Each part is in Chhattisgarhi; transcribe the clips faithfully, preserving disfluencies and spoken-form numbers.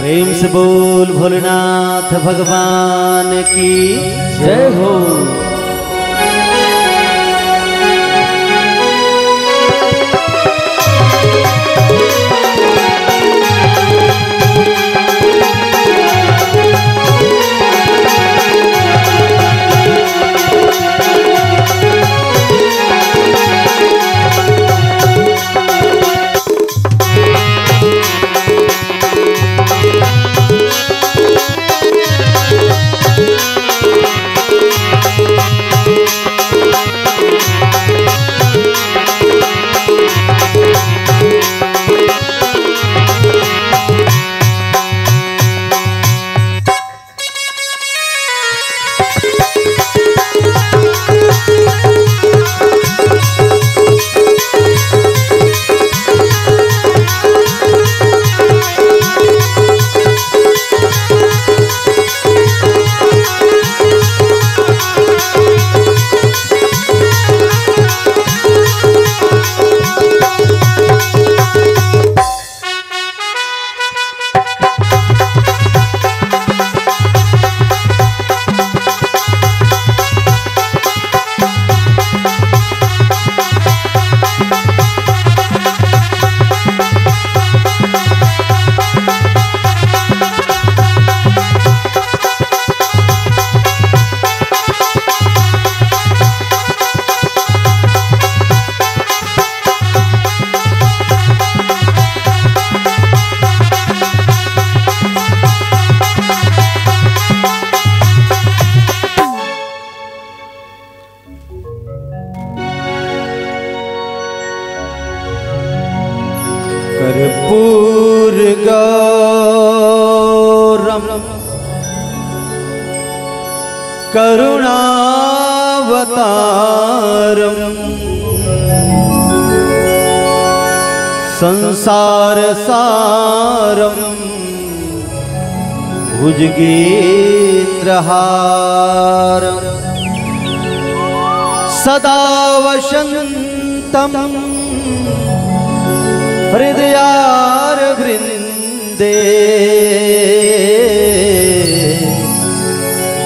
प्रेम से बोल भोलेनाथ भगवान की जय हो। कर्पूरगौरं करुणावतारम् संसारसारं भुजगेन्द्रहारम् सदा वसन्तं हृदयारविन्दे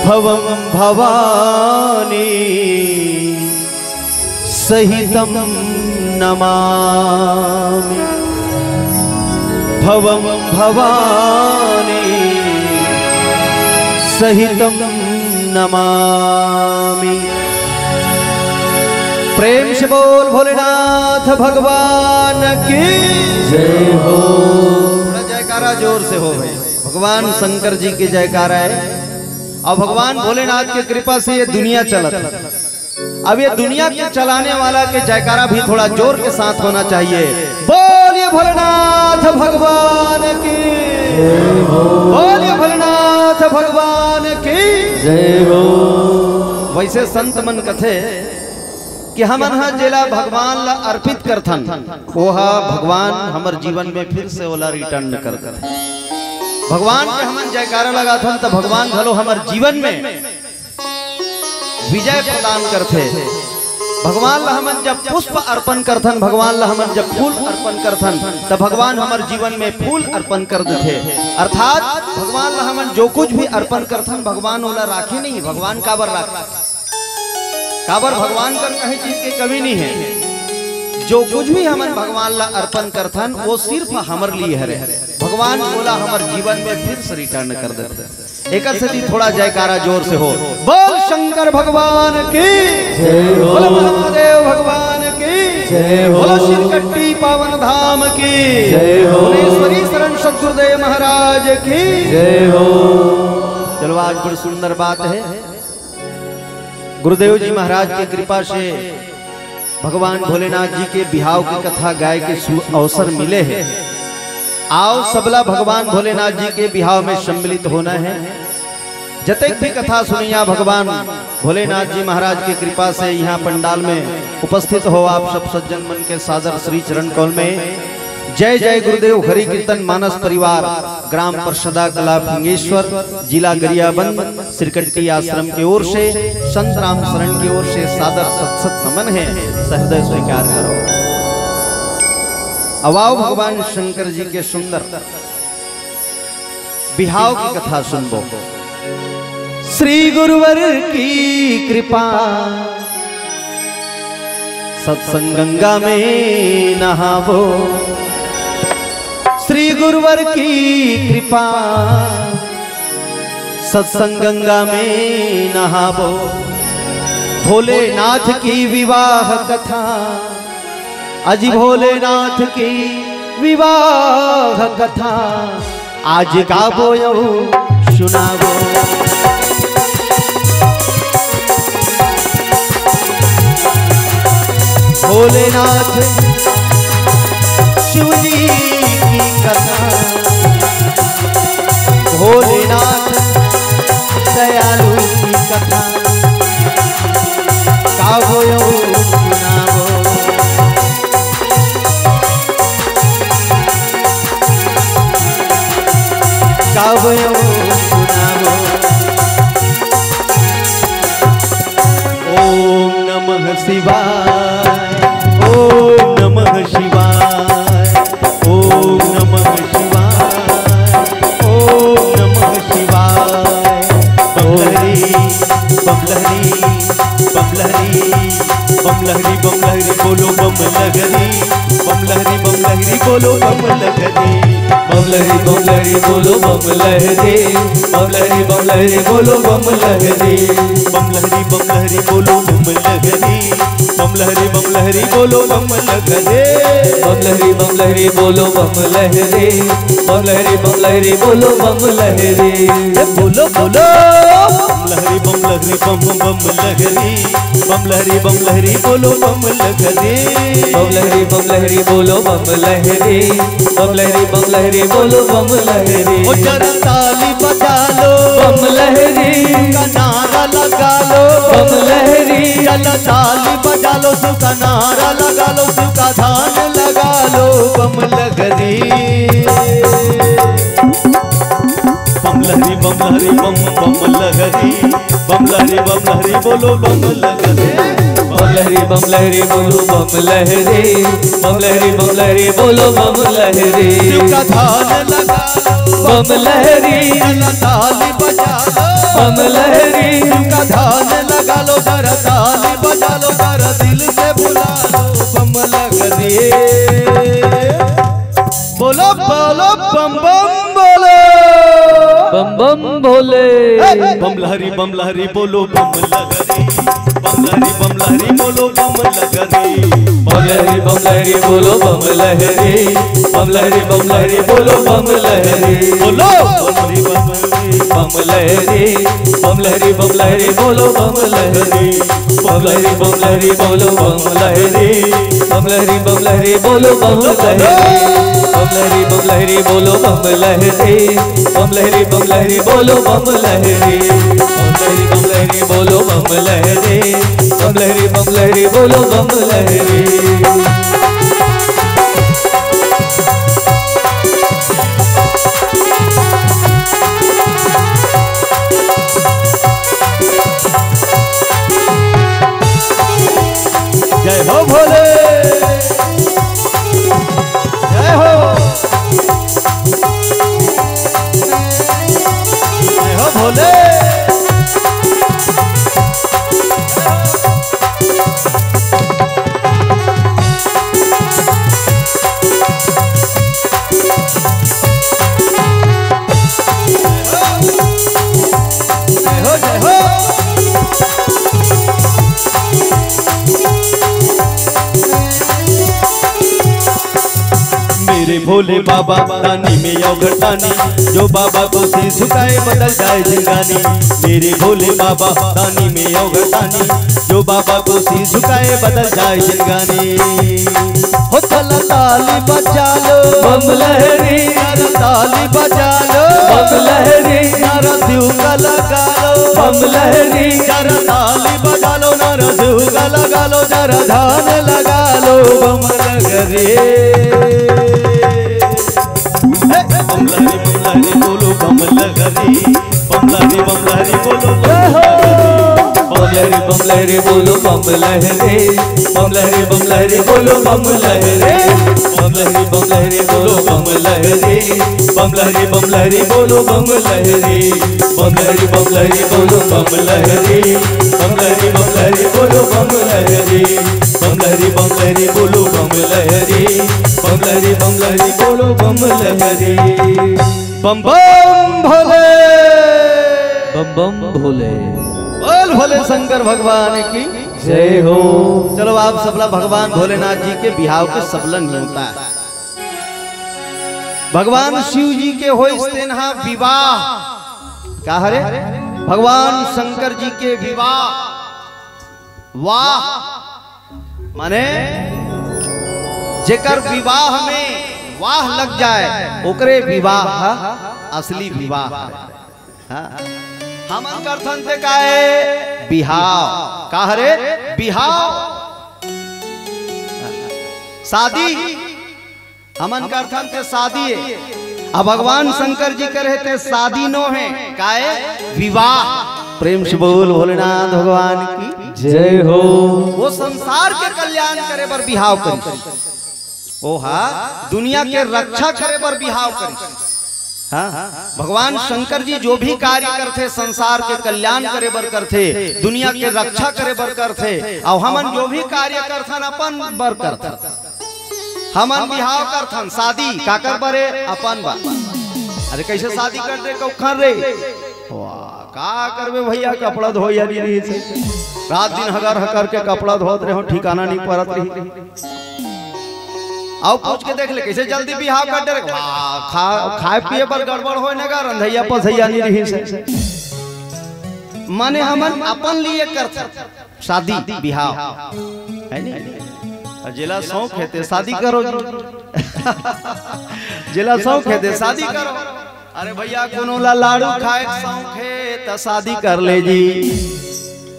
भवं भवानी सहितं नमामि। भवं भवानी सहितं नमामि। प्रेम से बोल भोलेनाथ भगवान की जय हो। थोड़ा जयकारा जोर से हो भाई। भगवान शंकर जी के जयकारा है और भगवान भोलेनाथ की कृपा से ये दुनिया चलत है। अब ये दुनिया के चलाने वाला के जयकारा भी थोड़ा जोर के साथ होना चाहिए। बोलिए भोलेनाथ भगवान की, बोलिए भोलेनाथ भगवान की। जय हो। वैसे संत मन कथे कि हमन ह जेला भगवान ला अर्पित करथन, ओहा भगवान हमर जीवन में फिर से ओला रिटर्न कर देथे। भगवान के हमन जयकारा लगाथन त भगवान घलो हमर जीवन में विजय प्रदान करथे। भगवान ला हमन जब पुष्प अर्पण करथन, भगवान ला हमन जब फूल अर्पण करथन, त भगवान हमर जीवन में फूल अर्पण कर देथे। अर्थात भगवान ला हमन जो कुछ भी अर्पण करथन, भगवान ओला राखे नहीं, भगवान काबर राख काबर भगवान कर कहीं चीज के कमी नहीं है। जो कुछ भी हमन भगवान ला अर्पण करथन, वो सिर्फ हमर लिए हरे। भगवान ओला हमर जीवन में फिर से रिटर्न कर देथे। एकर सेती थोड़ा जयकारा जोर से हो। बोल शंकर भगवान की जय हो। बोल महादेव भगवान की जय हो। बोल शिरकट्टी पावन धाम की जय हो। भुवनेश्वरी शरण सतगुरुदेव महाराज की जय हो। चलो, आज बड़ी सुंदर बात है। गुरुदेव जी महाराज के कृपा से भगवान भोलेनाथ जी के बिहाव के कथा गाय के सु-, अवसर मिले हे। आओ सबला भगवान भोलेनाथ जी के बिहाव में सम्मिलित होना है। जतेक भी कथा सुनइया भगवान भोलेनाथ जी महाराज के कृपा से यहाँ पंडाल में उपस्थित हो, आप सब सज्जन मन के सादर श्री चरण कमल में जय जय गुरुदेव हरि कीर्तन मानस परिवार, ग्राम परसदा कला फिंगेश्वर, जिला गरियाबंद, सिरकट्टी आश्रम के ओर से संत राम शरण की ओर से सादर सत सत नमन है, सहृदय स्वीकार करो। अब आओ भगवान शंकर जी के सुंदर बिहाव के कथा सुनबो। श्री गुरुवर की कृपा, सत्संग गंगा में नहाबो। श्री गुरुवर की कृपा, सत्संग गंगा में नहाबो। भोलेनाथ की विवाह कथा, अजी भोलेनाथ की विवाह कथा, आज गाबो अउ सुनाबो। भोलेनाथ शिव जी की कथा, भोलेनाथ दयालु की कथा, गाबो अउ सुनाबो। गाबो अउ सुनाबो। ओम नमः शिवाय, ओम नमः शिवाय, ओम नमः शिवाय, ओम नमः शिवाय। बम लहरी, बम लहरी, बम लहरी, बम लहरी, बम लहरी, बोलो बम लहरी। बम लहरी, बम लहरी, बोलो बम लहरी। बम लहरी, बम लहरी, बोलो बम लहरी। बम लहरी, बम लहरी, बोलो बम लहरी। बम लहरी, बम लहरी, बोलो बम लहरी। बम लहरी, बम लहरी, बोलो बम लहरी। बम लहरी, बम लहरी, बोलो बम लहरी। बम लहरी, बम लहरी, बोलो बम लहरी। ए, बोलो, बोलो। बम लहरी, बम लहरी, बम, बम लहरी। बम लहरी, बम लहरी, बोलो बम लहरी। बम लहरी, बम लहरी, बोलो बम लहरी। बम लहरी, बम लहरी, बोलो बम लहरी। ओ जरा ताली बजा लो। बम लहरी। का नारा लगा लो। बम लहरी। जरा ताली बजा लो, शिव का नारा लगा लो, शिव का ध्यान लगा लो। बम लहरी। बम लहरी, बम लहरी, बम, बम लहरी। बम लहरी, बम लहरी, बोलो बम लहरी। बम लहरी, बम लहरी, बोलो बम लहरी। बम लहरी, बम लहरी, बोलो बम लहरी। शिव का ध्यान लगा लो। बम लहरी। जरा ताली बजा लो। बम लहरी। शिव का ध्यान लगा लो, जरा ताली बजा लो, जरा दिल से बुला लो। बम लहरी। बोलो, बोलो, बम बम बोलो। बम बम भोले। बम लहरी, बम लहरी, बोलो बम लहरी। बम लहरी, बम लहरी, बोलो बम लहरी। बम लहरी, बम लहरी, बोलो बम लहरी। बम लहरी, बम लहरी, बोलो बम लहरी। बोलो। बम लहरी, बम लहरी, बम लहरी, बम लहरी, बोलो बम लहरी। बम लहरी, बम लहरी, बोलो बम लहरी। बम लहरी, बम लहरी, बोलो बम लहरी। बम लहरी, बम लहरी, बोलो बम लहरी। बम लहरी, बम लहरी, बोलो बम लहरी। बम लहरी, बम लहरी, बोलो बम लहरी। बम लहरी, बम लहरी, बोलो बम लहरी। जय हो भोले, जय हो, जय हो भोले। जय हो, जय हो। मेरे भोले बाबा दानी में अवघड़दानी, जो बाबा को शीश झुकाए बदल जाए जिंदगानी। मेरे भोले बाबा दानी में अवघड़दानी, जो बाबा को शीश झुकाए बदल जाए जिंदगानी। हो चल ताली बजा लो बम लहरी, चल ताली बजा लो बम लहरी, नारा शिव का लगा लो बम लहरी, जरा ताली बजा लो, नारा शिव का लगा लो, जरा ध्यान लगा लो बम लहरी। बम लहरी, बम लहरी, बोलो बम लहरी। बम लहरी, बम लहरी, बोलो बम लहरी। बम लहरी, बम लहरे बोलो बम लहरे, बम लहरे, बम लहरे बोलो बम लहरे, बम लहरे, बम लहरे बोलो बम लहरे, बम लहरे, बम लहरे बोलो बम लहरे, बम लहरे, बम लहरे बोलो बम लहरे, बम लहरे, बम लहरे बोलो बम लहरे, बम लहरे, बम लहरे बोलो बम लहरे, बम लहरे, बम लहरे बोलो बम लहरे। बम बम भोले। बम बम भोले। बोल भोले शंकर भगवान की जय हो। चलो, आप सबला भगवान भोलेनाथ जी के बिहाव के सबला न्योता। भगवान शिव जी के होइस तेन हा विवाह। का हरे? भगवान शंकर जी के विवाह। वाह माने जेकर विवाह में वाह लग जाए, ओकरे विवाह ह असली विवाह हरे। हाँ। हमन करथन ते का हे? बिहाव। का हरे? बिहाव। शादी। हमन करथन ते शादी हे। अब भगवान शंकर जी करे ते शादी नो हे, का हे? विवाह। प्रेम से बोल भोलेनाथ भगवान की जय हो। वो संसार के कल्याण करे बर बिहाव करिस, ओहा दुनिया के रक्षा करे बर बिहाव करिस। हाँ, भगवान शंकर जी जो भी कार्य करथे, संसार के कल्याण करे बर करथे, दुनिया के रक्षा करे बर करथे। अउ हमन जो भी कार्य करथन, अपन बर करथन। हमन बिहाव करथन, शादी काकर बर हे? अपन बर। अरे, कैसे शादी कर दे कौखन रे? वाह, का करबे भैया, कपड़ा धोइया नहीं रहिस हे। रात दिन हगर हकर के कपड़ा धोत रहे हो, ठिकाना नहीं परत रही। अउ पूछ के देख ले, कैसे जल्दी बिहाव कर दे रे। वाह, खा-, खाए पिए बर गड़बड़ होए न गा, रंधैया पसैया नहीं रहिस हे। माने हमन अपन लिए करथन शादी बिहाव, है नी? अउ जेला शौक हे ते शादी करो जी। जेला शौक हे ते शादी करो। अरे भैया, कोनो ला लाड़ू खाए के शौक हे त शादी कर ले जी।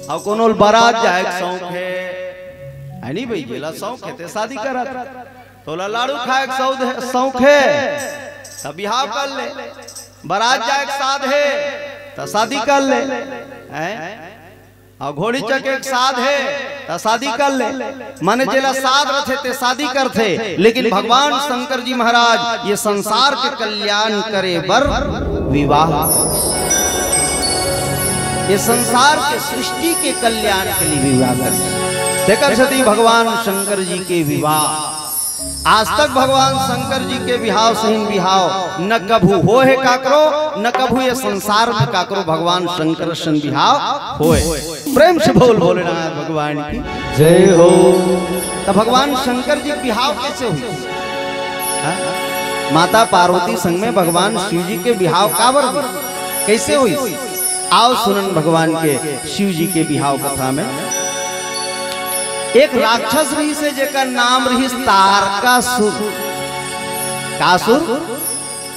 अउ कोनो ला बारात जाए के शौक हे, है नी भाई? जेला शौक हे ते शादी करत। तोला लाड़ू खाए के शौक हे, शौक हे त बिहाव कर ले। बारात जाए के साध हे त शादी कर ले, हैं? अउ घोड़ी चघे के साध हे त शादी कर ले। माने जेला साध रथे ते शादी करथे, लेकिन भगवान शंकर जी महाराज ये संसार के कल्याण करे बर विवाह, ये संसार के सृष्टि के कल्याण के लिए विवाह करे। तेकर सेती भगवान शंकर जी के विवाह आज तक भगवान शंकर जी के बिहाव सहीन बिहाव न कभू होए हे काकरो, न कभू ये संसार में काकरो भगवान शंकर सन बिहाव होए। प्रेम से बोल भोलेनाथ भगवान की जय हो। त भगवान शंकर जी के बिहाव कैसे होइस? हाँ? माता पार्वती संग में भगवान शिव जी के बिहाव काबर होइस? कैसे होइस? आओ सुनन भगवान के शिव जी के बिहाव कथा में। एक राक्षस रहिस हे जेकर नाम रहिस तारकासुर। का सुर?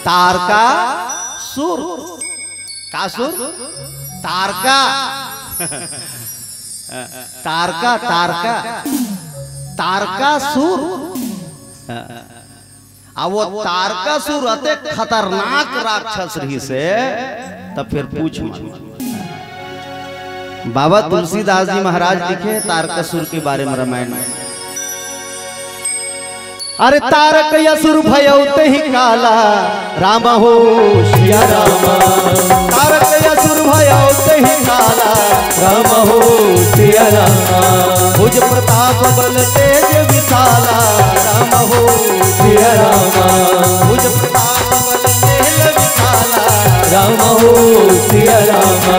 तारकासुर। का सुर? तारका। तारका, तारका। तारकासुर। आ वो तारकासुर अतेक खतरनाक राक्षस रहिस हे, त फिर पूछ मत। बाबा तुलसीदास जी महाराज लिखे तारकासुर के बारे में रामायण में, अरे तारक असुर भयउ तहि काला, राम हो सिया रामा। तारक असुर भयउ तहि काला, राम हो सिया रामा। भुज प्रताप बल तेज विशाला, राम हो सिया रामा। भुज प्रताप बल तेज विशाला, राम हो सिया रामा।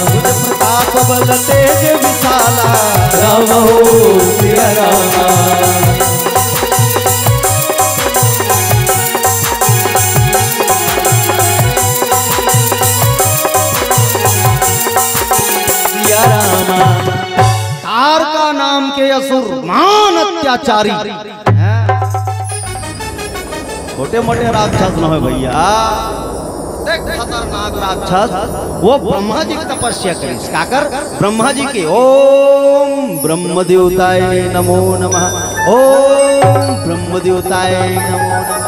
भुज प्रताप बल तेज विशाला, राम हो सिया रामा। सिया रामा। तारका नाम के असुर महान अत्याचारी। छोटे मोटे राक्षस न होय भैया, देख खतरनाक राक्षस। वो ब्रह्मा जी की तपस्या करिस, काकर? ब्रह्मा जी के। ओम ब्रह्म देवताय नमो नमः, ओम ब्रह्म देवताय नमो नमः।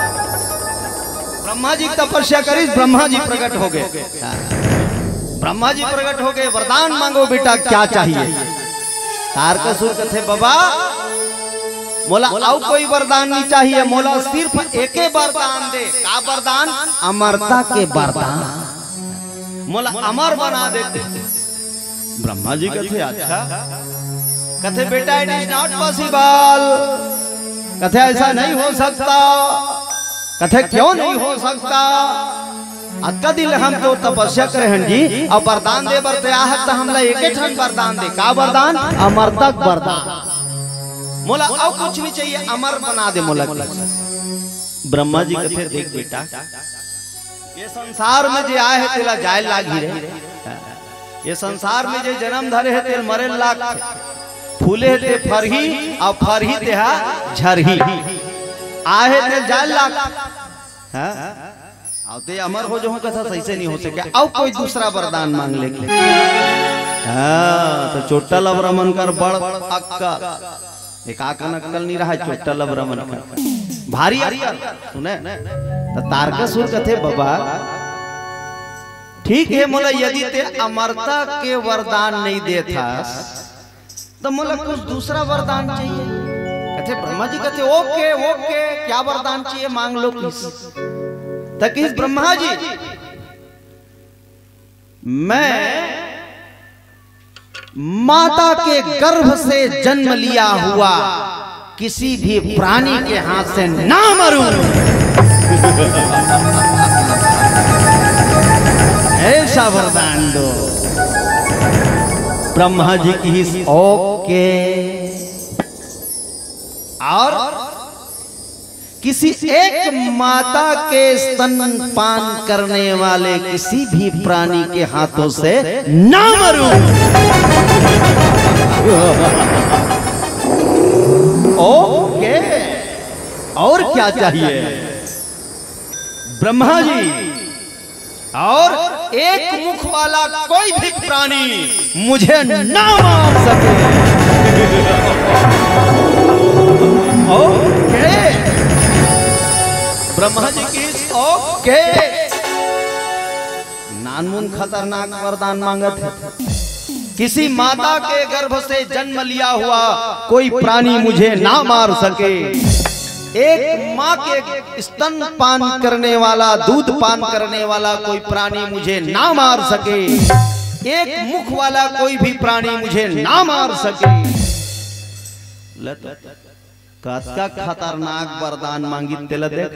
ब्रह्मा जी की तपस्या करिस, ब्रह्मा जी प्रकट हो गए। ब्रह्मा जी प्रकट हो गए, वरदान मांगो बेटा, क्या चाहिए? तारकासुर कथे, "बाबा, मोला अउ कोई वरदान नहीं चाहिए, मोला सिर्फ एके वरदान दे।" का वरदान? अमरता के वरदान। "मोला अमर बना दे।" ब्रह्मा जी कथे, "अच्छा।" कथे, "बेटा, it is not possible।" कथे, "ऐसा नहीं हो सकता।" कथे, "क्यों नहीं हो सकता? अतका दिन ले हम तो तपस्या करे हन जी, अउ वरदान दे बर तैयार हस, त हमला एके ठन वरदान दे।" का वरदान? अमरता के वरदान। "मोला अउ कुछ नहीं चाहिए, अमर बना दे मोला।" ब्रह्मा जी कथे, "देख बेटा, ये संसार में जे आए हे, तेला जाए लागही रे। ये संसार में जे जन्म धरे हे, तेल मरे लागथे। फूले हे ते फरही, अउ फरही ते हा झरही। आए हे ते जाए लाग।" हाँ? अउ ते अमर हो जाहूं कथा सही से नहीं हो सके। अउ कोई दूसरा वरदान मांग ले के। हाँ, तो चोट्टा लबरा मन कर बड़ अक्कल। एक आकन अक्कल नहीं रहा, चोट्टा लबरा मन कर। भारी अक्कल। सुने? तो तारकासुर कथे, "बाबा, ठीक है, मोला यदि ते अमरता के वरदान नहीं देथस, तो मोला कुछ दूसरा वरदान चाहिए।" कथे, ब्रह्मा जी कथे, "ओके, ओके, क्या वरदान चाहिए, मांग लो किस।" त किस ब्रह्मा जी, "मैं माता के गर्भ से जन्म लिया हुआ किसी भी प्राणी के हाथ से ना मरूं।" ऐसा वरदान दो। ब्रह्मा जी किहिस, "ओके।" और किसी एक माता के स्तनपान करने वाले किसी भी प्राणी के हाथों से ना मरूं। ओके, और क्या चाहिए? ब्रह्मा जी, और एक मुख वाला कोई भी प्राणी मुझे ना मार सके। ओके। ब्रह्मा जी किहिस, ओके। नानमुन खतरनाक वरदान मांगत हे। किसी माता के गर्भ से जन्म लिया हुआ कोई प्राणी मुझे ना मार सके। एक माँ के स्तन पान करने वाला, दूध पान करने वाला कोई प्राणी मुझे ना मार सके, एक मुख वाला कोई भी प्राणी मुझे ना मार सके। ले तो, कतका खतरनाक वरदान मांगिस तेला देख।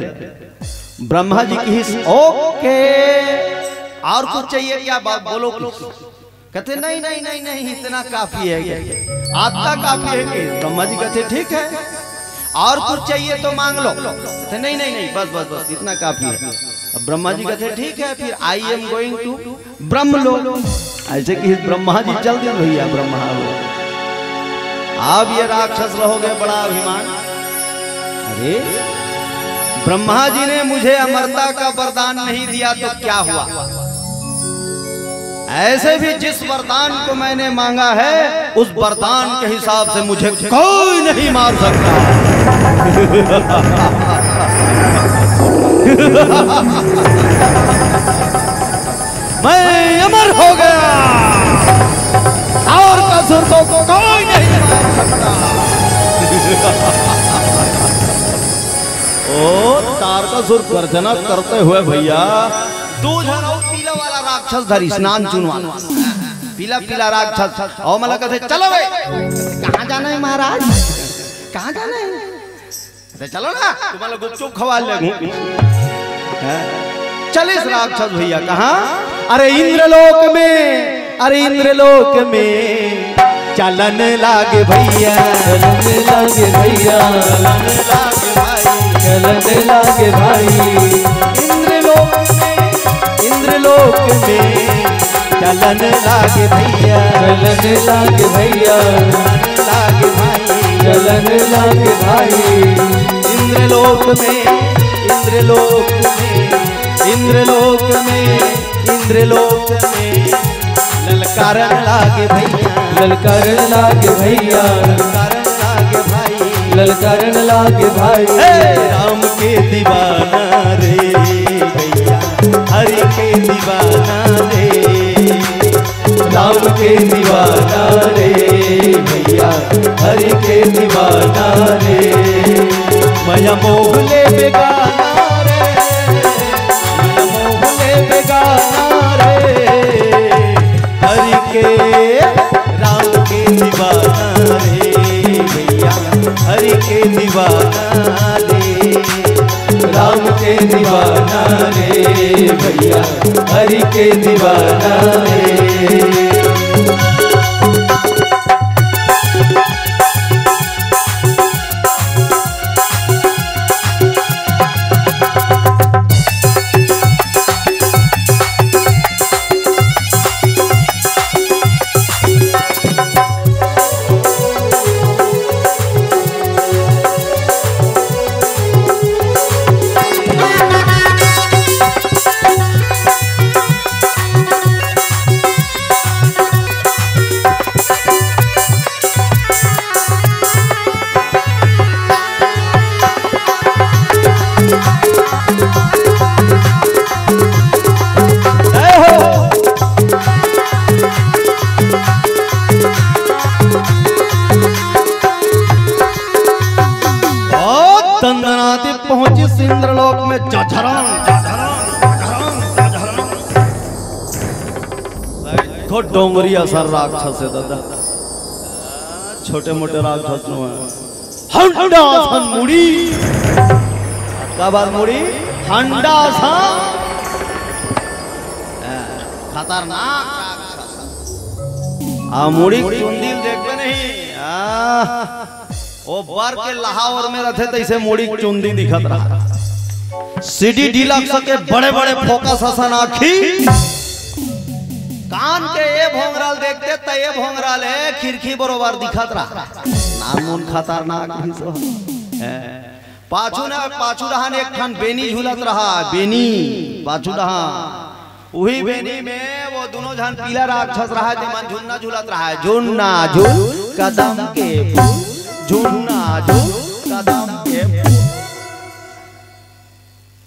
ब्रह्मा जी किहिस, "ओके, और कुछ चाहिए क्या? बा-, बोलो कुछ।" कथे, "नहीं, नहीं, नहीं, नहीं, इतना काफी है।" "अतना काफी है?" कि ब्रह्मा जी कथे, "ठीक है, और कुछ चाहिए तो मांग लो।" कथे, "नहीं, नहीं, नहीं, बस, बस, बस, इतना काफी है।" अब ब्रह्मा जी कथे, "ठीक है, फिर I am going to ब्रह्म लोक।" ऐसे कि ब्रह्मा जी चल दिस भैया ब्रह्मा लोक। अब ये राक्षस रहोगे बड़ा अभिमान। अरे, ब्रह्मा जी ने मुझे अमरता का वरदान नहीं दिया तो क्या हुआ? ऐसे भी जिस वरदान को मैंने मांगा है, उस वरदान के हिसाब से मुझे कोई नहीं मार सकता। मैं अमर हो गया, तारकासुर को कोई नहीं मार सकता। ओ तारकासुर गर्जना करते हुए भैया, दू झन अउ पीला वाला राक्षस धरिस, नानचुन वाला, पीला पीला राक्षस। अउ मन ला कथे, "चलो बे।" "कहाँ जाना है महाराज, कहाँ जाना है?" "अरे चलो ना, तुम्हारा गुपचुप खवा ले।" हैं? चलिस राक्षस भैया कहाँ? अरे इंद्रलोक में, अरे इंद्रलोक में चलन लागे भैया, चलन लागे भैया, चलन लागे भाई, चलन लागे भाई। इंद्रलोक में, इंद्रलोक में चलन लागे भैया, चलन लागे भैया, चलन लागे भाई, चलन लागे भाई। इंद्रलोक में, इंद्रलोक में, इंद्रलोक में, इंद्रलोक में ललकारन लागे भैया, ललकारन लागे भैया, ललकारन लागे भाई, ललकारन लागे भाई। हे राम के दीवाना रे भैया, हरि के दीवाना रे, राम के दीवाना रे भैया, दीवाना रे, मया मोह ले बेगाना रे, मया मोह ले बेगाना रे, हरि के, राम के दीवाना रे भैया, हरि के दीवाना रे, राम के दीवाना रे भैया, हरि के दीवाना रे। बहुत दंदनाती पहुंचिस इंद्रलोक में। जझरंग, जझरंग, जझरंग, जझरंग। देखो, डोंगरी असन राक्षस हे दादा, छोटे मोटे राक्षस नोहे। हंडा असन मुड़ी। का बात मुड़ी? हंडा असन। खतरनाक राक्षस। आ मुड़ी चुंदी ल देखबे नहीं। आ, ओ बर के लहावर में रथे तइसे मुड़ी चुंदी दिखत रहा। सीडी डीलक्स के बड़े बड़े फोकस असन आँखी। कान के ए भोंगरा ल देखते त ए भोंगरा ले खिड़की बरोबर दिखत रहा। नानमुन खतरनाक भी सो। हैं। पाछू न, पाछू डहान एक ठन बेनी झूलत रहा, बेनी, पाछू डहान। उही बेनी में वो दुनों झन पीला राक्षस रहा, जेमन झुन्ना झूलत रहा, झुन्ना झूल कदम के फूल, झुन्ना झूल कदम के फूल।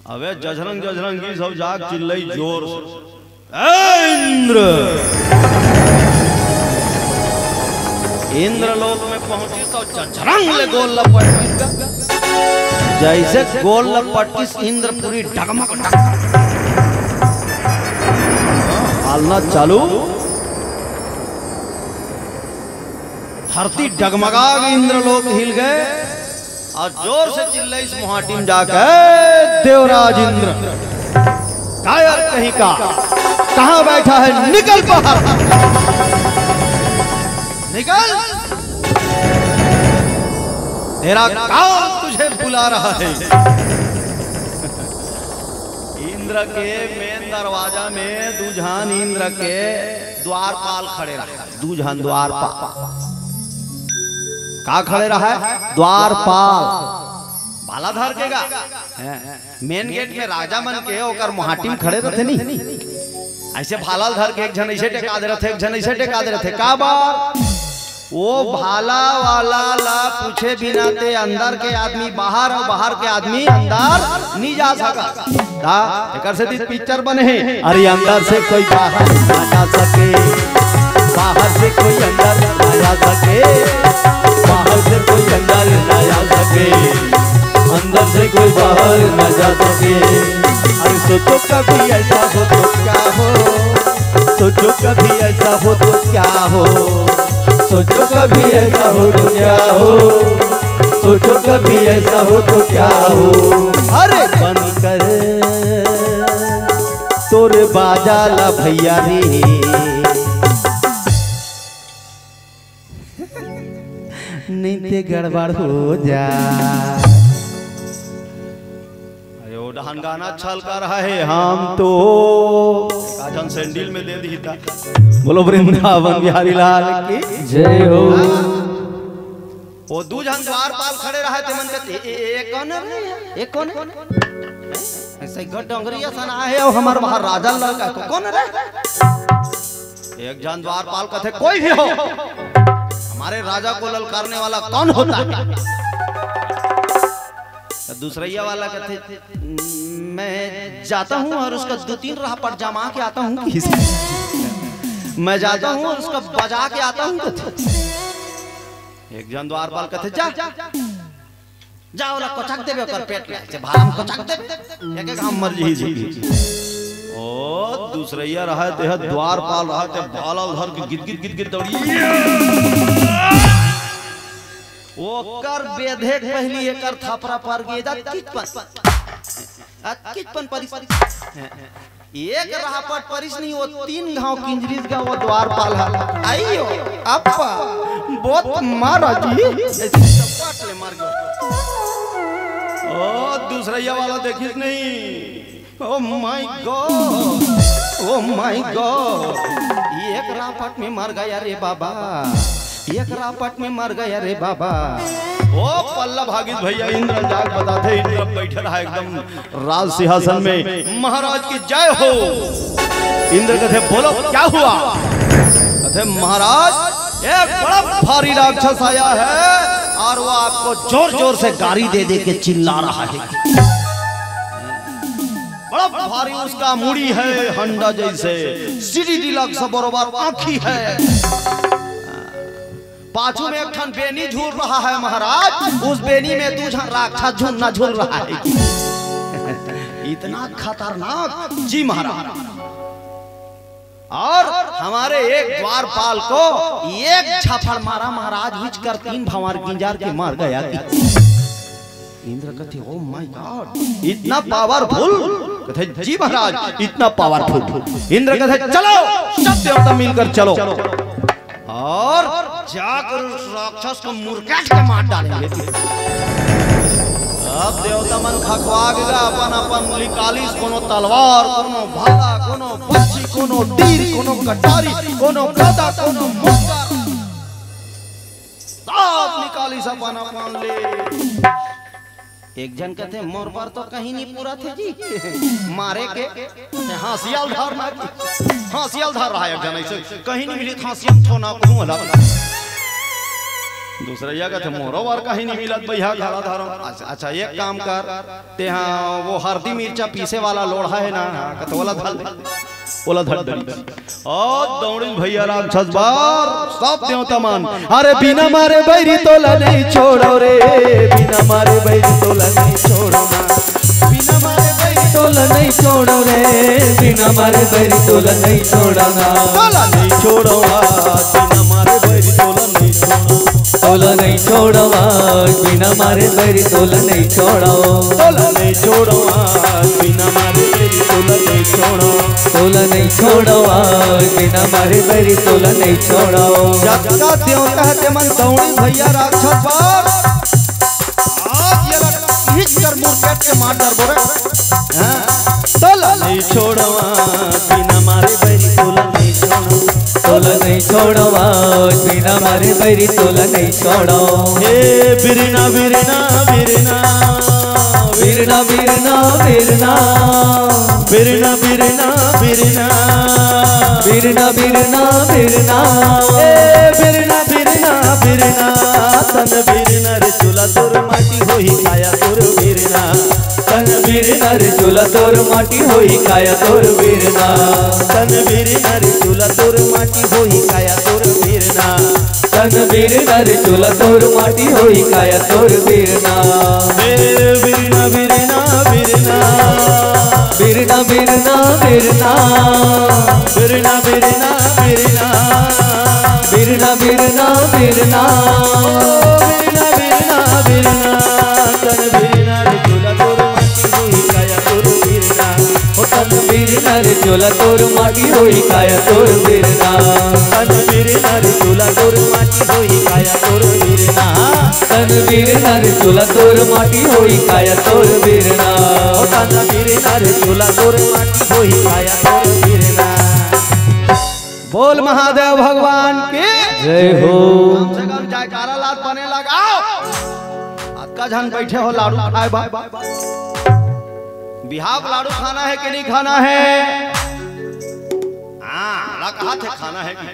अबे जझरंग जझरंग की सब जाग चिल्लई जोर से, "ए इंद्र!" इंद्रलोक में पहुंचिस त जझरंग ले गोल ल पटकिस। जइसे गोल ल पटकिस इंद्रपुरी डगमग डगमग। हालना चालू। धरती डगमगा गे, इंद्रलोक हिल गे। अउ जोर से चिल्लइस मुहाटी म जाके, "ए देवराज इंद्र, कायर कहीं का, कहाँ बैठा है? निकल बाहर, निकल। तेरा काल तुझे बुला रहा है।" इंद्र के मेन दरवाजा में दू झन इंद्र के द्वारपाल खड़े रहा। दू झन द्वारपाल। का खड़े रहा? द्वारपाल। भाला धर के गा। हैं, मेन गेट में राजा मन के ओकर मुहाटी में खड़े रथे नहीं। अइसे भाला धर के एक झन अइसे टेका दे रथे, एक झन अइसे टेका दे रथे। का बात? वो भाला वाला ला पूछे बिना ते अंदर के आदमी बाहर अउ बाहर के आदमी अंदर नहीं जा सकत। ता एकर सेती पिक्चर बने हे। अरे अंदर से कोई बाहर ना जा सके, बाहर से कोई अंदर ना आ सके, बाहर से कोई अंदर ना आ सके, अंदर से कोई बाहर ना जा सके। अरे सोचो कभी ऐसा हो तो क्या हो, सोचो कभी ऐसा हो तो क्या हो, सोचो कभी ऐसा हो तो क्या हो, सोचो कभी ऐसा हो तो क्या हो। अरे बंद कर तोर बाजा ला भैया रे, नहीं ते गड़बड़ हो जा। अरे वो डहान गाना अच्छा हल्का रहा है, हम तो का झन सैंडल में दे दी था। बोलो वृंदावन बिहारी लाल की जय हो। वो दू झन द्वारपाल खड़े रहे थे, मन कहते, "ए, ए, ए, कौन है रे? ए, कौन है?" ऐसे गट डोंगरी असन आहे, और हमार बाहर राजा लड़का को कौन रे? एक झन द्वारपाल कहते, "कोई भी हो, हमारे राजा को ललकारने वाला कौन होता है?" तो दूसरैया वाला कहते, "मैं जाता हूँ और उसका दो तीन राह पर जमा के आता हूँ।" मैं जाता हूँ और उसका बजा के आता हूँ, कहते। एक जन द्वारपाल कथे, "जा, जा, ओला कोचक देबे, ओकर पेट ले, से भारा में कोचक देबे, एक एक घाम मर जही जी।" ओ, दूसरइया रहय, तेह द्वारपाल रहय, ते भाला ल धर के गिद गिद गिद गिद दौड़ी। ओकर बेधे के पहिली एकर थपरा पर गे, जा किच पन, अतकिच पन परिस। एक राहपट परिस नहीं, वो तीन घाव किंजरिस गा वो द्वारपाल ह। आइयो, अप्पा, बहुत मारा जी। ऐसे चपट ले मार गयो। ओ, दूसरइया वाला देखिस नहीं। Oh my God, oh my God, ये एक रापट में मर गया रे बाबा, ये एक रापट में मर गया रे बाबा। ओ पल्ला भागिस भइया, इंद्र जाग बताथे, इंद्र बइठे रहा एकदम राज सिंहासन में। महाराज की जय हो। इंद्र कथे, "बोलो, क्या हुआ?" कथे, "महाराज, एक बड़ा भारी राक्षस आया है और वो आपको जोर जोर से गारी दे दे के चिल्ला रहा है।" बड़ा भारी उसका मुड़ी है, हंडा जैसे, सीडी डिलक्स बरोबर आंखी है। पाछू में एक ठन बेनी झूल रहा है महाराज, उस बेनी में दू झन राक्षस झूलना झूल रहा है। इतना खतरनाक जी महाराज। और हमारे एक द्वारपाल को एक झापड़ मारा महाराज, हिचकर तीन भंवर गिंजार के मर गया। इंद्र कथे, "Oh my God, इतना पावरफुल?" कथे, "जी महाराज, इतना पावरफुल।" इंद्र कथे, "चलो, सब देवता मिलकर चलो।" और जाकर उस राक्षस को मुरकेट के मार डालेंगे। अब देवता मन खखवा गे, अपन अपन निकालिस, कोनो तलवार, कोनो भाला, कोनो बंसी, कोनो तीर, कोनो कटारी, कोनो गदा, कोनो मुक्का, सब निकालिस अपन अपन ले। एक जन कथे, "मोर बर तो कहीं नहीं पूरा थे जी, मारे के।" हंसिया ल धरना जी, हंसिया ल धर रहा है एक जन, ऐसे कहीं नहीं मिली, हंसिया ल थोना कहूं अलग। दूसरइया कथे, "मोरो बर कहीं नहीं मिलत भइया, खड़ा धरम।" अच्छा, अच्छा, एक काम कर, तेहा वो हरदी मिर्चा पीसे वाला लोढ़ा है ना, कथे, "ओला धर ले, ओला धर दे।" ओ दौड़िस भइया राक्षस बर, सब देवता मन, "अरे बिना मारे बैरी तोला नहीं छोड़ो रे, बिना मारे बैरी तोला नहीं छोड़ो ना, बिना मारे बैरी तोला नहीं छोड़ो रे, बिना मारे बैरी तोला नहीं छोड़ो ना, तोला नहीं छोड़ो आज, बिना मारे बैरी तोला नहीं छोड़ो, तोला नहीं छोड़ो आज, बिना मारे बैरी तोला नहीं छोड़ो, तोला नहीं छोड़ो आज, बिना मारे बैरी तोला नहीं छोड़ो।" तोला नहीं छोड़ो आज, बिना मारे बैरी तोला नहीं छोड़ो। जतका देवता हे, तेमन दौड़िस भइया राक्षस बर। आज ये लग हिच कर मुरकेट के मार डरबो रे। हाँ। तोला नहीं छोड़ो आज, बिना मारे बैरी तोला नहीं छोड़ो। तोला नहीं छोड़ो आज, बिना मारे बैरी तोला नहीं छोड़ो। हे बिरना, बिरना, बिरना, बिरना, बिरना, बिरना। बिरना, बिरना, बिरना। बिरना, बिरना, बिरना। ए, बिरना, बिरना, बिरना। तन बिरना रे चूल्हा तोर माटी होही काया तोर बिरना। तन बिरना रे चूल्हा तोर माटी होही काया तोर बिरना। तन बिरना रे चूल्हा तोर माटी होही काया तोर बिरना। तन बिरना रे चूल्हा तोर माटी होही काया तोर बिरना। ए बिरना, बिरना, बिरना। बिरना, बिरना, बिरना। बिरना, बिरना, बिरना। बिरना, बिरना, बिरना। ओ बिरना, बिरना, बिरना। तन बिरना रे चूल्हा तोर माटी होही काया तोर बिरना। ओ तन बिरना रे चूल्हा तोर माटी होही काया तोर बिरना। तन बिरना रे चूल्हा तोर माटी होही काया तोर बिरना। तन बिरना रे चूल्हा तोर माटी होही काया तोर बिरना। ओ तन बिरना रे चूल्हा तोर माटी होही काया तोर बिरना। बोल महादेव भगवान की जय हो। कम से कम जयकारा लात बने लगाओ। अतका झन बैठे हो लाडू खाए बा। बिहाव लाडू खाना है कि नहीं खाना है? हाँ, ला कहा थे खाना है कि?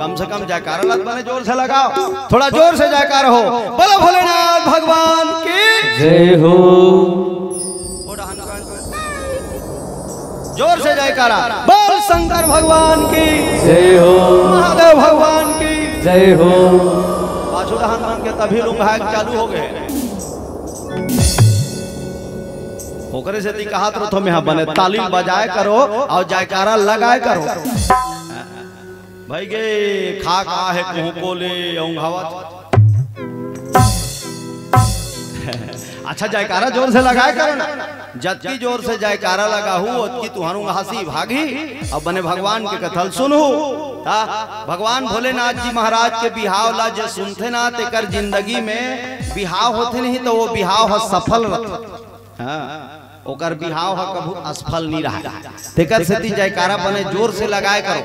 कम से कम जयकारा लात बने जोर से लगाओ, थोड़ा जोर से जयकारा हो। बोलो भोलेनाथ भगवान की जय हो। जोर से जयकारा। बोल शंकर भगवान की जय हो। महादेव भगवान की जय हो। दहन मन के तभी लुंघाए चालू हो गए। ओकरे सेती कहत रथो मैं, बने ताली बजाए करो अउ जयकारा लगाए करो। भाई गे, खा का हे कोहको ले औंघावत। अच्छा, जयकारा जोर से लगाए करो ना। जतकी जोर से जयकारा लगाहू, ओतकी तुहर औंघासी भागही। अब बने भगवान के कथा ल सुनहू। ता भगवान भोलेनाथ जी महाराज के बिहाव ला जे सुनथे ना, तेकर जिंदगी में बिहाव होथे नहीं, तो वो बिहाव ह सफल रथे। हाँ, ओकर बिहाव ह कभू असफल नहीं रहा। तेकर सेती जयकारा बने जोर से लगाए करो।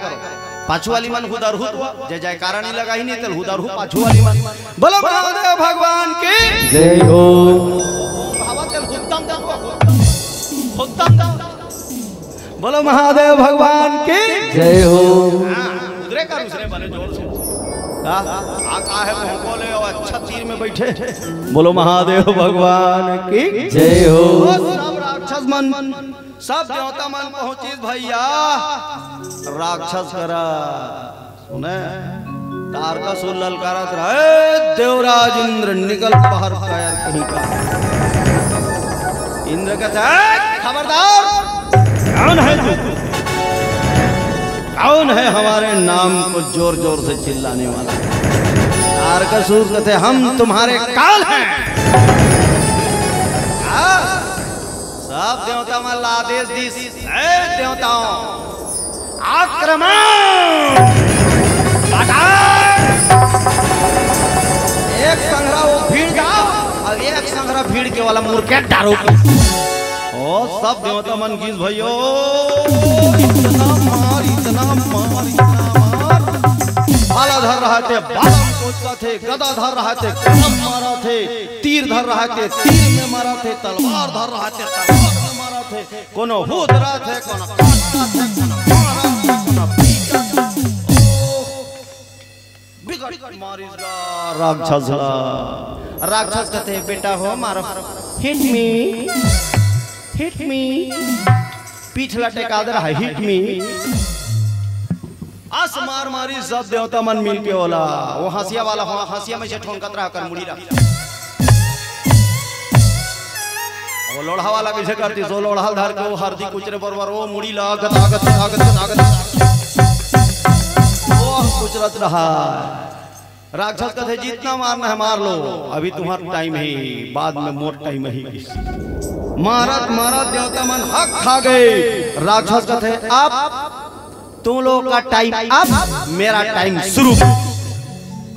पाछू वाली मन हुदरहू तो, जे जयकारा नहीं लगाही नहीं, तेल हुदरहू पाछू वाली मन। बोलो महादेव भगवान की। जय हो। भावा तेल हुद्दम दे, हुद्दम दे। बोलो महादेव भगवान की। जय हो। हाँ, उधरे का दूसरे बने जोर से। हाँ, आ का हे कोहको ले, अच्छा तीर में बैठे। बोलो महादेव भगवान की। जय हो। ओ सब राक्षस मन, सब देवता मन पहुंचिस भैया। राक्षस करा सुने, तारकासुर ललकारत रहा, "ए देवराज इंद्र, निकल बाहर, कायर कहीं का।" इंद्र कहता है, "ए, खबरदार, कौन है तू? कौन है हमारे नाम को जोर जोर से चिल्लाने वाला?" तारकासुर कहते, "हम तुम्हारे काल हैं।" हाँ? सब देवता मन ला आदेश दिस, "ए देवताओं, आक्रमण!" अटैक! एक संघरा वो भीड़ जाओ अउ एक संघरा भीड़ के वाला मुर्केट डारो। ओ सब देवता मन गिस भैयो, इतना मार, इतना मार, इतना मार। भाला धर रहा थे, भाला में कोचकत हे, गदा धर रहा थे, गदा में मारत हे, तीर धर रहा थे, तीर में मारत हे, तलवार धर रहा थे, तलवार में मारत हे। कोनो हुदरत हे, कोनो काटत हे, कोनो मारत हे, कोनो पीटत हे। ओह, बिकट मारिस गा राक्षस ला। राक्षस कहते, "बेटा हो, मारो, hit me, hit me।" पीठ ला टेका दे रहा है, "Hit me।" अस मार मारिस सब देवता मन मिल के ओला, वो हंसिया वाला, हंसिया में से ठोंकत रहा कर मुड़ी ला। वो लोढ़ा वाला कइसे करतिस, वो लोढ़ा ल धर के वो हरदी कुचरे बरोबर वो मुड़ी ला आगत, आगत, आगत, आगत। वो कुचरत रहा। राक्षस कहते, "जितना मारना है मार लो, अभी तुम्हारा टाइम है, बाद में मोर टाइम है।" मारत मारत देवता मन हक खा गए। राक्षस कहते, "अब तुम लोगों का टाइम अप, मेरा टाइम शुरू।"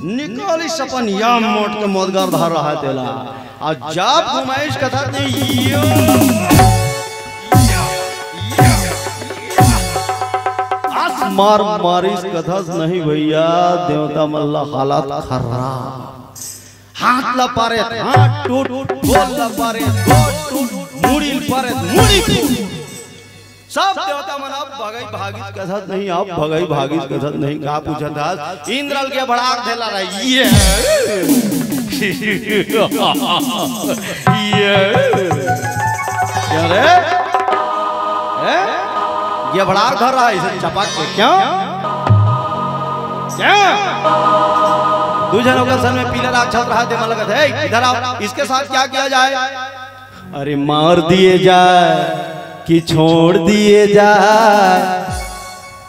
निकालिस अपन याम मोट के मोदगर धर रहा तेला। अउ जब घुमाइस कथस नहीं, यो, अस मार मारिस कथस नहीं भैया, देवता मन ला हालत खराब। हाथ ला पारे, हाथ टूट, गोड़ ला पारे, गोड़ टूट, मुड़ी ला पारे, मुड़ी टूट। सब देवता मन अब भगई भागिस कथस नहीं, अब भगई भागिस कथस नहीं, का पूछत हस? इंद्र ल के भड़ाक देला रहा, ये, ये, क्या रे? हैं? ये भड़ाक धर रहा है इसे चपक के, क्यों? क्या? दू झन ओकर संग में पीला राक्षस रहा, ते मन लगत है, "इधर आओ, इसके साथ क्या किया जाए?" अरे मार दिए जाए कि छोड़ दिए जाए,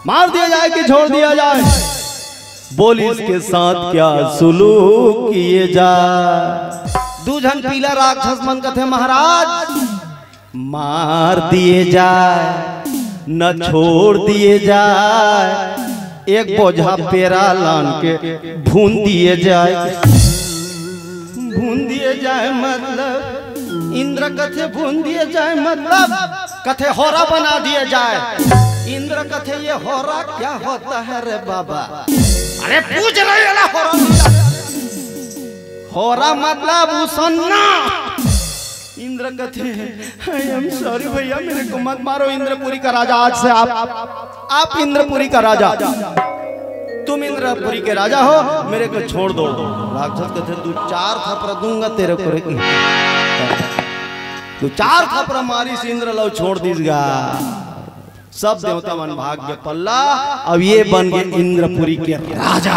मार दिया जाए कि छोड़ दिया जाए, बोल इसके साथ क्या सुलूक किए जाए। दू झन पीला राक्षस मन कथे महाराज, मार दिए जाए न छोड़ दिए जाए, एक बोझा पेरा लान के भून दिए जाए। भून दिए जाए मतलब, इंद्र कथे भून दिए जाए मतलब, कथे होरा बना दिए जाए। इंद्र कथे ये होरा क्या होता है रे बाबा? अरे पूछ रहे ना होरा। होरा मतलब उसन्ना। इंद्र कथे, "I am sorry भैया, मेरे को मत मारो।" इंद्रपुरी का राजा आज से आप, आप इंद्रपुरी का राजा, तुम इंद्रपुरी के राजा हो, मेरे को छोड़ दो। राक्षस कथे, "दू चार थपरा दूंगा तेरे को रे।" दू चार थपरा मारिस इंद्र ल अउ छोड़ दिस गा। सब देवता मन भाग गे पल्ला, अब ये बन गे इंद्रपुरी के राजा।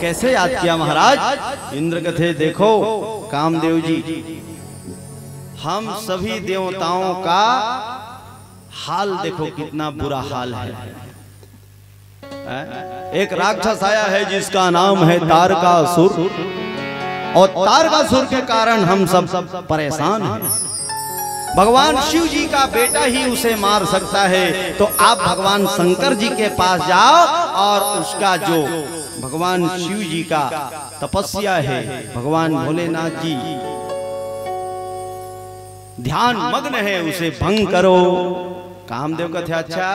कैसे याद किया महाराज? इंद्र कथे, देखो कामदेव जी, हम सभी देवताओं का हाल देखो, कितना बुरा हाल है। हैं? एक राक्षस आया है जिसका नाम है तारकासुर, और तारकासुर के कारण हम सब परेशान हैं। भगवान शिव जी का बेटा ही उसे मार सकता है, तो आप भगवान शंकर जी के पास जाओ और उसका जो भगवान शिव जी का तपस्या है, भगवान भोलेनाथ जी ध्यान मग्न है, उसे भंग करो। कामदेव कथे, "अच्छा,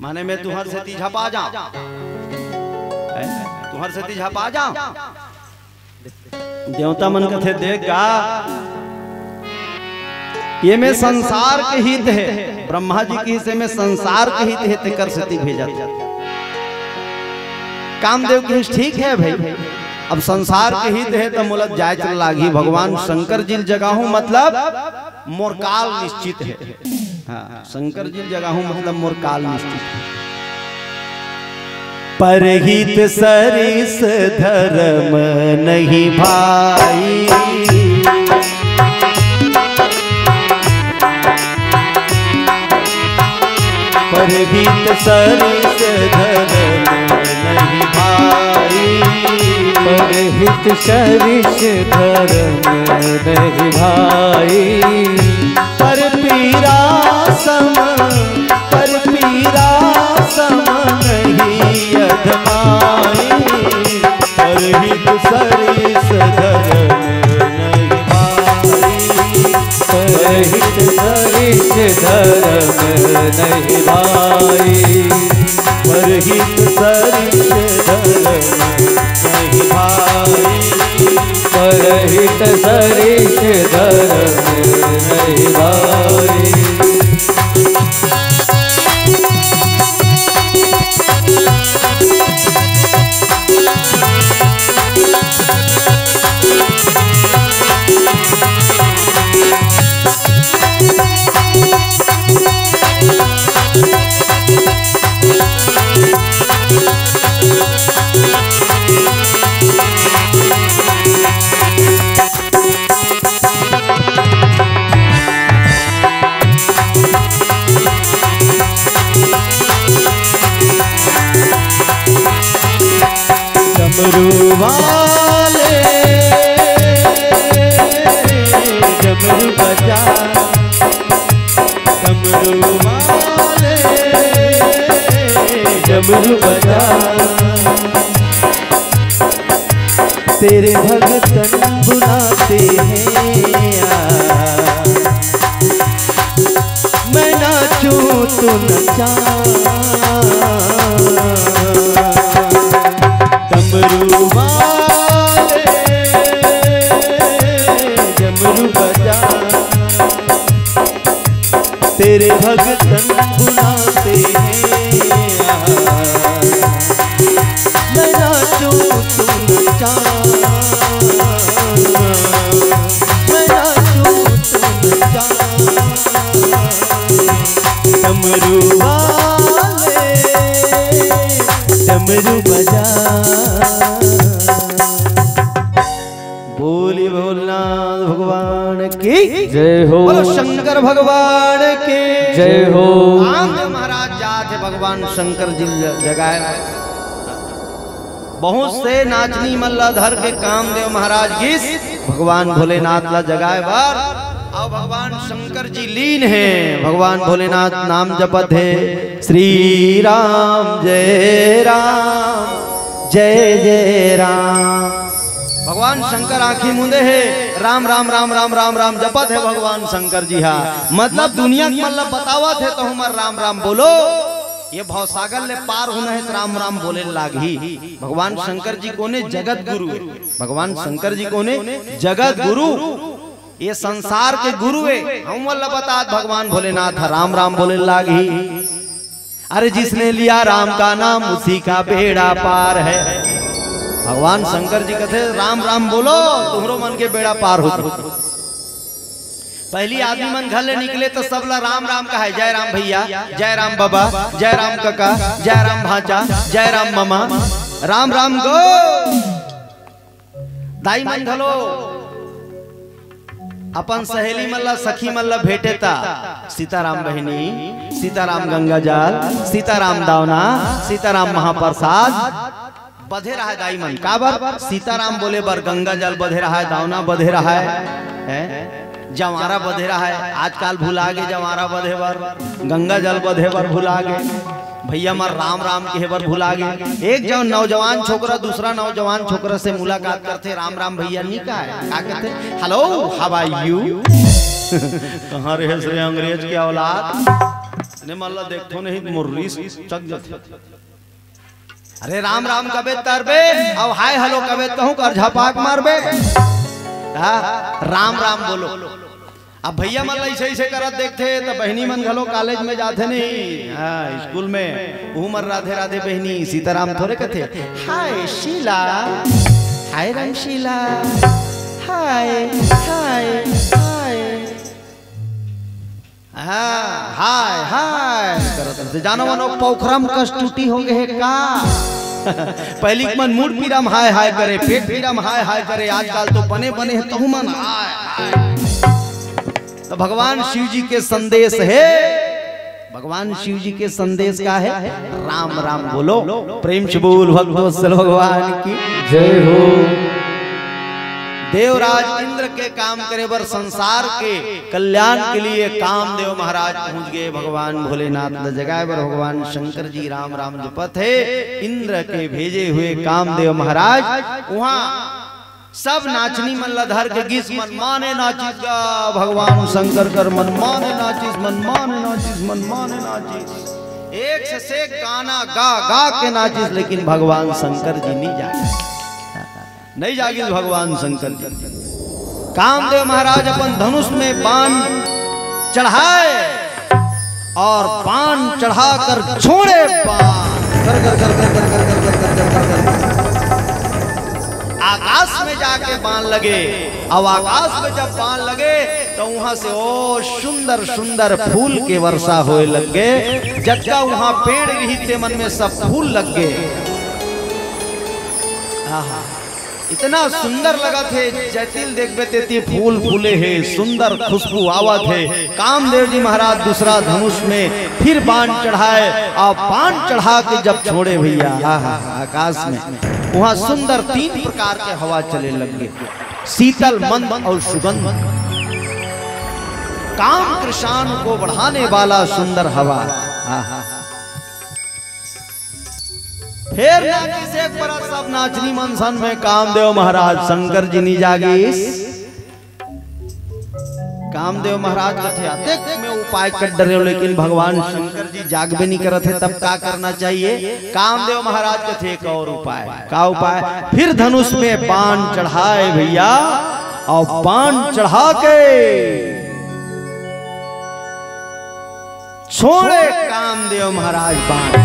माने मैं तुंहर सेती झपा जांव, हैं? तुंहर सेती झपा जांव।" देवता मन कथे, "देख गा, ये में संसार के हित हे।" ब्रह्मा जी कहिस, "ये में संसार के हित हे, तेकर सेती भेजत हंव।" कामदेव कहिस, "ठीक हे भई, अब संसार के हित हे त मोला जाएच ल लागही, भगवान शंकर जी ल जगाहूं, मतलब मोर काल निश्चित हे।" हाँ, शंकर जी ल जगाहूं, मतलब मोर काल निश्चित हे। "परहित सरिस धरम नहीं भाई।" परहित सरिस धरम नहीं भाई। परहित सरिस धरम नहीं भाई। पर पीरा सम, पर पीरा सम नहीं अधमाई। परहित सरिस धरम नहीं भाई। परहित सरिस धरम नहीं भाई। परहित सरिस धरम नहीं भाई। परहित सरिस धरम नहीं भाई। डमरू वाले, डमरू बजा, डमरू वाले, डमरू बजा। तेरे भगतन बुलाते हैं आ, मैं नाचूं तू नचा। डमरू वाले, डमरू बजा। तेरे भगतन बुलाते हैं आ, मैं नाचूं तू नचा, मैं नाचूं तू नचा। डमरू वाले, डमरू बजा। बोली भोलेनाथ भगवान की जय हो। बोलो शंकर भगवान की जय हो। कामदेव महाराज जात हे भगवान शंकर जी ल जगाए। बहुत से नाचनी मन ला धर के कामदेव महाराज गिस भगवान भोलेनाथ ला जगाए बर। अउ भगवान शंकर जी लीन हे भगवान भोलेनाथ, नाम जपत हे, श्री राम जय राम जय जय राम। भगवान शंकर आंखी मूंदे हे, राम राम राम राम राम राम जपत हे भगवान शंकर जी हा। मतलब दुनिया के मन ला बतावत हे, तो हमर राम राम बोलो। ये भवसागर ले पार होना हे त राम राम बोले लागही। भगवान शंकर जी कोने? जगत गुरु हे। भगवान शंकर जी कोने? जगत गुरु। ये संसार के गुरु हे। हमन ला बतात भगवान भोलेनाथ ह राम राम बोले लागही। अरे जिसने लिया राम का नाम उसी का बेड़ा पार है। भगवान शंकर जी कथे, "राम राम बोलो, तुंहरो मन के बेड़ा पार हो।" पहली आदमी मन घर ले निकले त सब ला राम राम कहाय, "जय राम भैया, जय राम बाबा, जय राम कका, जय राम भांचा, जय राम मामा, राम राम गो।" दाई मन घलो अपन सहेली मन ला, सखी मन ला भेंटे ता सीताराम बहिनी, सीताराम गंगा जल, सीताराम दावना, सीताराम महाप्रसाद। बधे रहय दाई मन, काबर? सीताराम बोले बर गंगा जल बधे रहय, दावना बधे रहय, हैं? जवारा बधे रहय। आजकाल भुला गे जवारा बधे बर, गंगा जल बधे बर भुला गे। भैया मन राम राम कहे बर भुला गे। एक जन नौजवान छोकरा दूसरा नौजवान छोकरा से मुलाकात करथे, "राम राम भैया" नी कहय, का कहथे? "Hello, how are you?" कहाँ रहेस रे अंग्रेज के औलाद? ने मन ला देखथों नहीं, मोर रीस चक जाथे। अरे राम राम कबे तरबे, अब हाय हेलो कबे कहूँ कर झपाक मारबे। हाँ, राम राम बोलो। अब भैया मन ला ऐसे ऐसे करत देखथे त बहिनी मन घलो कॉलेज में जाथे नहीं, हाँ, स्कूल में, उमर राधे राधे बहिनी, सीताराम थोरे कथे, "हाय शीला, हाय रामशीला, हाय, हाय, हाय।" हाँ, हाय, हाय करत रहिथे। जानो मानो पोखरा म कस टूटी हो गे हे का? पहिली के मन मुड़ पीरा म हाय, हाय करे, पेट पीरा म हाय, हाय करे, आजकल तो बने, बने हे, तहू मन हाय, हाय। तो भगवान शिव जी के संदेश हे, भगवान शिव जी के संदेश का हे? राम, राम बोलो, प्रेम से बोल भक्तवत्सल भगवान की जय हो। देवराज इंद्र के काम करे बर, संसार के कल्याण के लिए कामदेव महाराज पहुंच गे। भगवान भोलेनाथ ल जगाए बर भगवान शंकर जी राम राम जपत हे। इंद्र के भेजे हुए कामदेव महाराज वहां सब नाचनी मन ल धर के गिस, मन माने नाचिस गा, भगवान शंकर कर मन माने नाचिस, मन माने नाचिस, मन माने नाचिस। एक से, से गाना गा गा के नाचिस, लेकिन भगवान शंकर जी नहीं जागे। नहीं जागिस भगवान शंकर जी। कामदेव महाराज अपन धनुष में बाण चढ़ाए और बाण चढ़ाकर छोड़े बाण। कर, कर, कर, कर, कर, कर, कर, कर, कर, कर, कर, कर। आकाश में जाके बाण लगे। अब आकाश में जब बाण लगे तो वहां से ओ सुंदर सुंदर फूल के वर्षा होए लग गे। जतका वहां पेड़ रहिस ते मन में सब फूल लग गे। आहा। इतना सुंदर लगत हे, जैतिल देखबे तेती फूल फूले हे, सुंदर खुशबू आवत हे। कामदेव जी महाराज दूसरा धनुष में फिर बाण चढ़ाए, अउ बाण चढ़ा के जब छोड़े भैया, आहा, आकाश में वहां सुंदर तीन प्रकार के हवा चले लग गे, शीतल, मंद अउ सुगंध। काम कृशान को बढ़ाने वाला सुंदर हवा। आहा। फेर नाचिस एक परत सब नाचनी मन सन में कामदेव महाराज, शंकर जी नी जागिस। कामदेव महाराज कथे, "अतेक मैं उपाय कर डरेंव, लेकिन भगवान शंकर जी जागबे नी करत हे, तब का करना चाहिए?" कामदेव महाराज कथे, "एक और उपाय।" का उपाय? फिर धनुष में बाण चढ़ाए भैया, अउ बाण चढ़ा के छोड़े कामदेव महाराज बाण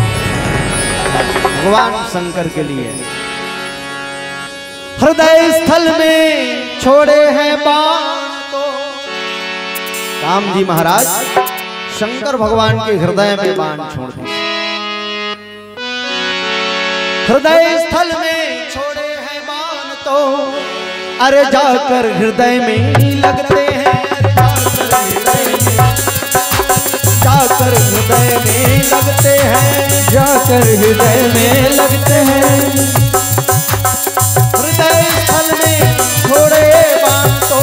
भगवान शंकर के लिए। हृदय स्थल में छोड़े हैं बाण तो काम जी महाराज शंकर भगवान के हृदय में बाण छोड़ दिए। हृदय स्थल में छोड़े हैं बाण तो, अरे जाकर हृदय में लगते हैं, अरे जाकर हृदय में, जाकर हृदय में लगते हैं, जाकर हृदय में लगते हैं। हृदय स्थल में छोड़े बाण तो,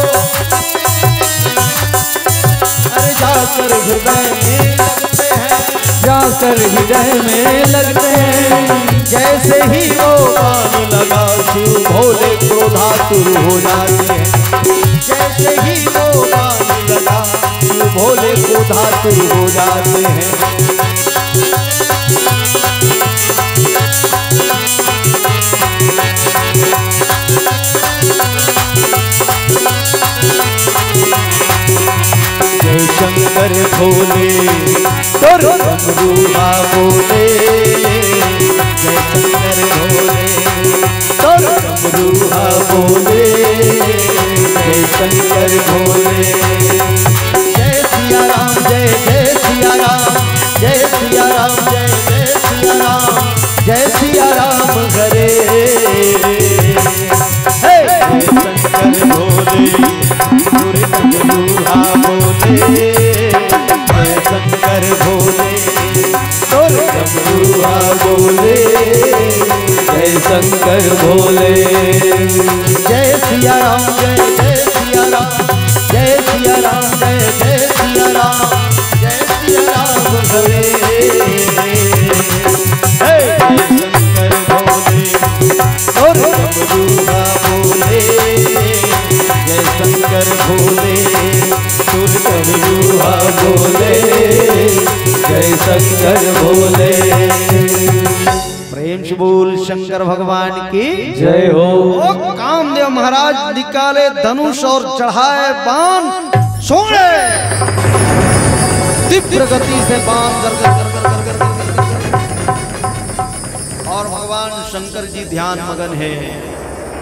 अरे जाकर हृदय में लगते हैं, जाकर हृदय में लगते हैं। जैसे ही वो बाण लगा, शिव भोले क्रोधातुर हो जाते हैं। जैसे ही वो बाण लगा, शिव भोले क्रोधातुर हो जाते हैं। जय शंकर भोले, तोर डमरूहा बोले। जय शंकर भोले, तोर डमरूहा बोले। जय शंकर भोले। जय सिया राम, जय जय सिया राम, जय सिया राम, जय जय सिया राम, जय सिया राम हरे। हे शंकर भोले, तोर डमरूहा बोले। बोले, जय शंकर भोले। जय सिया राम, जय जय सिया राम, जय सिया राम, जय जय सिया राम, जय सिया राम भोले। जय शंकर भोले, और डमरूआ बोले, जय शंकर भोले, सुर डमरूआ बोले, जय शंकर भोले। प्रेम से बोल शंकर भगवान की जय हो। ओ कामदेव महाराज निकाले धनुष और चढ़ाए बाण, छोड़े तीव्र गति से बाण कर, कर, कर, कर, कर, कर, कर, कर। और भगवान शंकर जी ध्यान मगन है।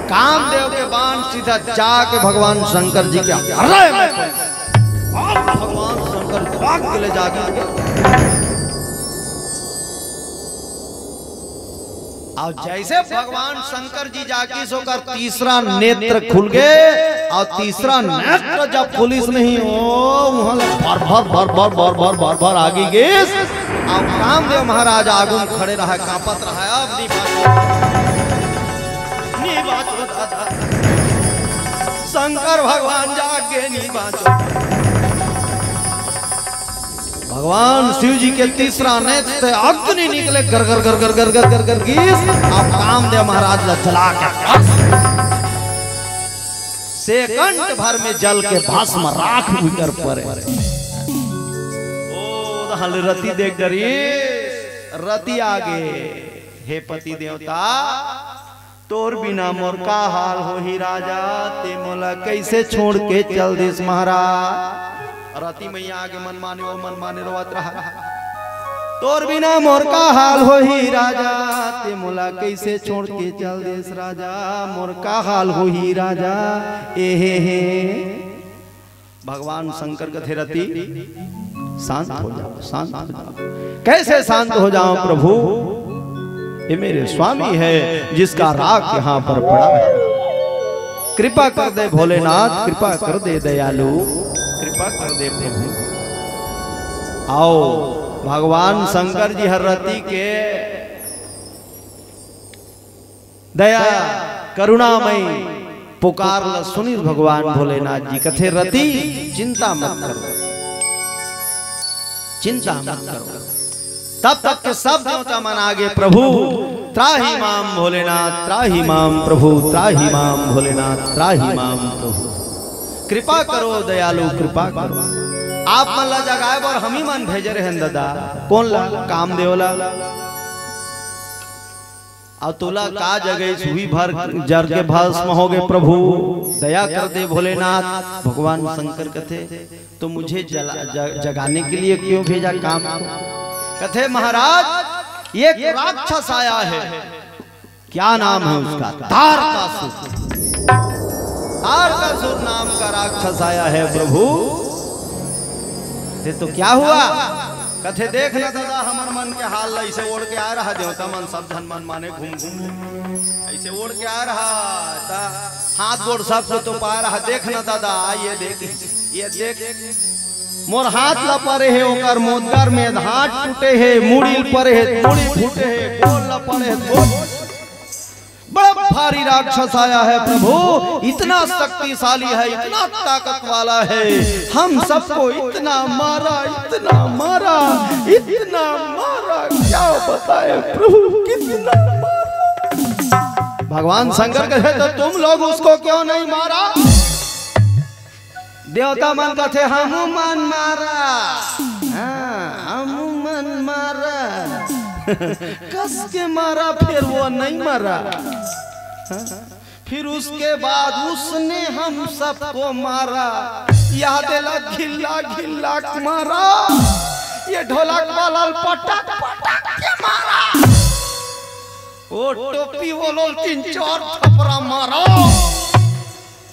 कामदेव के बाण सीधा जाके भगवान शंकर जी के हृदय में पड़े। और भगवान शंकर भाग के ले जाके और जैसे भगवान शंकर जी जाकिस, ओकर तीसरा नेत्र खुल गे। और तीसरा नेत्र जब खुलिस नहीं हो, वहां ले भर भर भर भर भर भर भर भर आगी गिस। और कामदेव महाराज आगू में खड़े रहा, कांपत रहा, अब नहीं बाँचो, नहीं बाँचो दादा। शंकर भगवान जाग गे, नहीं बाँचो। भगवान शिव जी के तीसरा नेत्र से अग्नि निकले, गर गर गर गिस। अब कामदेव महाराज ला जला के भस्म, सेकंड भर में जल के भस्म राख उतर पड़े। ओ दहल रति देख डरिस, रति आगे, हे पति देवता, तोर बिना मोर का हाल होही राजा, ते मोला कइसे छोड़ के चल दिस महाराज। रति मैया आगे मन माने, ओ मन माने रोवत रहा। तोर बिना मोर का हाल होही राजा, ते मोला कइसे छोड़ के चल दिस राजा, मोर का हाल होही राजा, ए हे हे। भगवान शंकर कथे रति, शांत हो जाओ, शांत हो जाओ। कैसे शांत हो जाओ प्रभु? ये मेरे स्वामी है जिसका राग यहाँ पर पड़ा है। कृपा कर दे भोलेनाथ, कृपा कर दे दयालु, कृपा कर दे प्रभु। आओ भगवान शंकर जी हर रति के दया करुणामय पुकार ल सुनिस भगवान भोलेनाथ जी, कथे रति चिंता मत करो, चिंता मत करो। तब तक के सब देवता मन आगे, प्रभु त्राहि माम भोलेनाथ, त्राहि माम प्रभु, त्राहि माम भोलेनाथ, त्राहि माम प्रभु। कृपा करो दयालु, कृपा करो। आप मन ला जगाए बर हम ही मन भेजे रहेन दादा। कोन ला? कामदेव ला। अउ तोला का जगइस, उही भर जर के भस्म होगे प्रभु, दया कर दे भोलेनाथ। भगवान शंकर कथे, तो मुझे जला, ज-, जगाने के लिए क्यों भेजा काम को? कथे महाराज, एक राक्षस आया है। क्या नाम है उसका? तारकासुर। तारकासुर नाम का राक्षस आया है प्रभु। ते तो क्या हुआ? कथे, देख ना दादा, हमर मन के हाल ला, अइसे ओढ़ के आए रहा देवता मन, सब झन मन माने घूम घूम के। अइसे ओढ़ के आए रहा, ता हाथ गोड़ सब को तो पाए रहा। देख ना दादा, ये देख, ये देख, मोर हाथ ला परे हे, ओकर मोदगर में हाथ टूटे हे, मुड़ी ल परे हे, मुड़ी फूटे हे, गोड़ ला परे हे, गोड़। बड़ा भारी राक्षस आया है प्रभु, इतना शक्तिशाली है, इतना ताकत वाला है, हम सबको इतना मारा, इतना मारा, इतना मारा, क्या बताए प्रभु, कितना मारा। भगवान शंकर कथे, तो तुम लोग उसको क्यों नहीं मारा? देवता मन कथे, हमू मन मारा, हाँ, हमू मन मारा, कस के मारा, फिर वो नहीं मारा। हाँ? फिर उसके बाद उसने हम सबको मारा। याद ला घिल्ला घिल्ला के मारा, ये ढोलक वाला पटक पटक के मारा, वो टोपी वाला तीन चार थपरा मारा।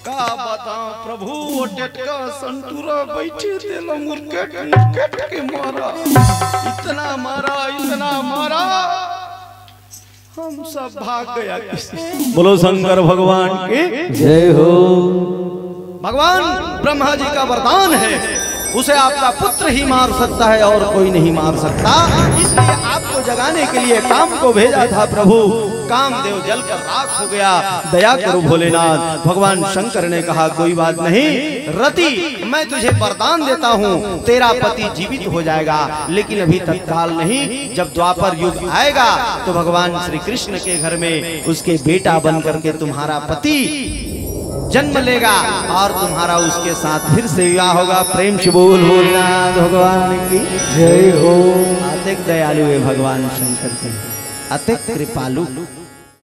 का बताओ प्रभु, वो टेटका संटूरा बैठे थे, लो मुरकेट मुरकेट के मारा, इतना मारा, इतना मारा, हम सब भाग गया किसी। बोलो शंकर भगवान की जय हो। भगवान ब्रह्मा जी का वरदान है, उसे आपका पुत्र ही मार सकता है और कोई नहीं मार सकता। इसलिए आप को जगाने के लिए काम को भेजा था प्रभु, कामदेव जलकर राख हो गया। दया करो भोलेनाथ। भगवान शंकर ने कहा, कोई बात नहीं रति, मैं तुझे वरदान देता हूँ, तेरा पति जीवित हो जाएगा, लेकिन अभी तत्काल नहीं। जब द्वापर युग आएगा तो भगवान श्री कृष्ण के घर में उसके बेटा बन करके तुम्हारा पति जन्म लेगा और तुम्हारा उसके साथ फिर से विवाह होगा। प्रेम से बोल भोलेनाथ भगवान की जय हो। अतिक दयालु है भगवान शंकर के, अतिक कृपालु।